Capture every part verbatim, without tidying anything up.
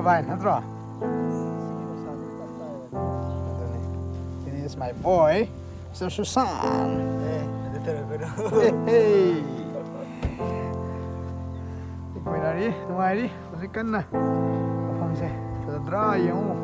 Fine, nat ro? This is my boy, Sir Susan. Hey, hey. Tikmei nari, nungai ri, huzik kanna. Apang se, sa dra yong.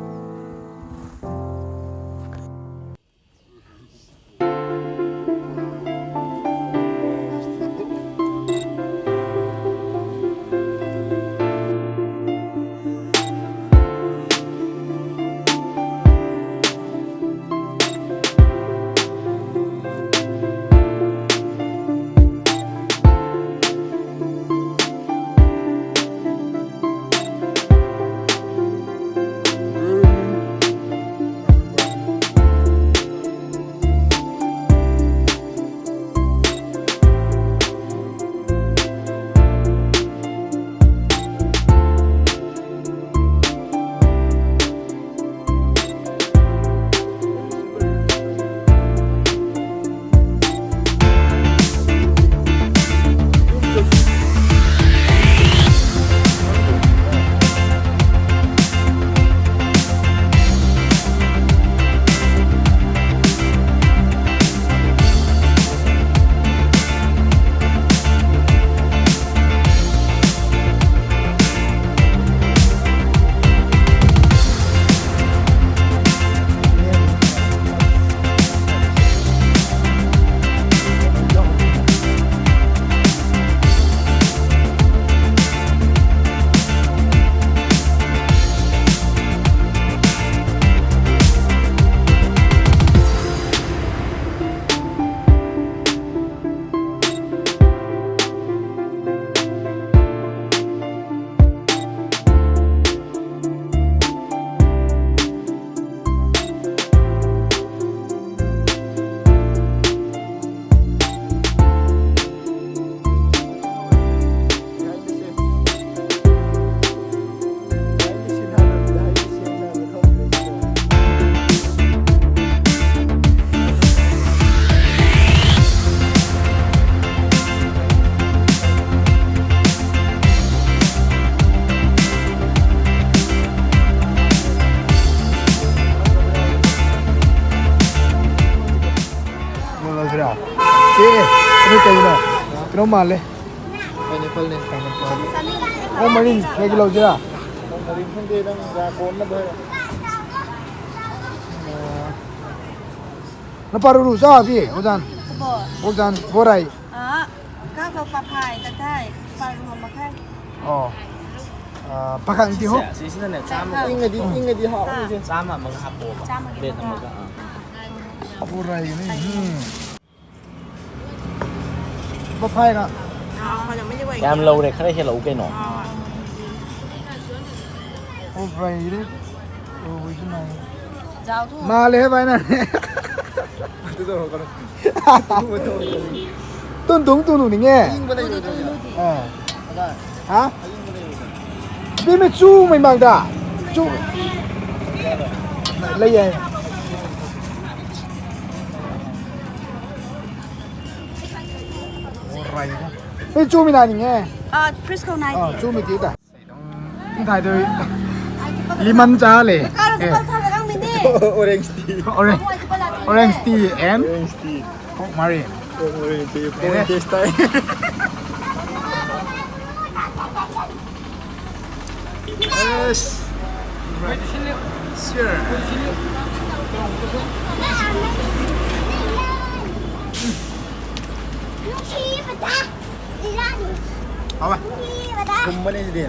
Hello, sir. Sir, ano tei na? Kano male? Pineapple ni, pineapple. Oh, marin, kaya kilo sira? Oh, marin hindi lang, ya, kon na ba? Na paruru sa bi, ojan. Bo. Ojan, borai. Ah, kako paphai, kathai, paru makai. Oh. Ah, pakhang ti ho? Sisina ne, chama. Ingadi, ingadi ha. Chama mangha po ba. Chama. Bet na mangha. Borai ni. Hmm. Paphai na. Yam lou re, khare he lou ke no. Borai ni. Oh, wei na. Male he bai na. Tun tung tun ning e. Ha? Bi mei chu mei mak da. Chu. Lei e. Mei chu mei na ning e. Ah, Frisco nai. Ah, chu mei ti ta. Tum thai tu lemon cha le. Orange tea. Orange, orange tea and orange tea. Pork marine. Pork marine tea. Pork taste tai. Yes. Right. Sure. How ba? Kum bani di.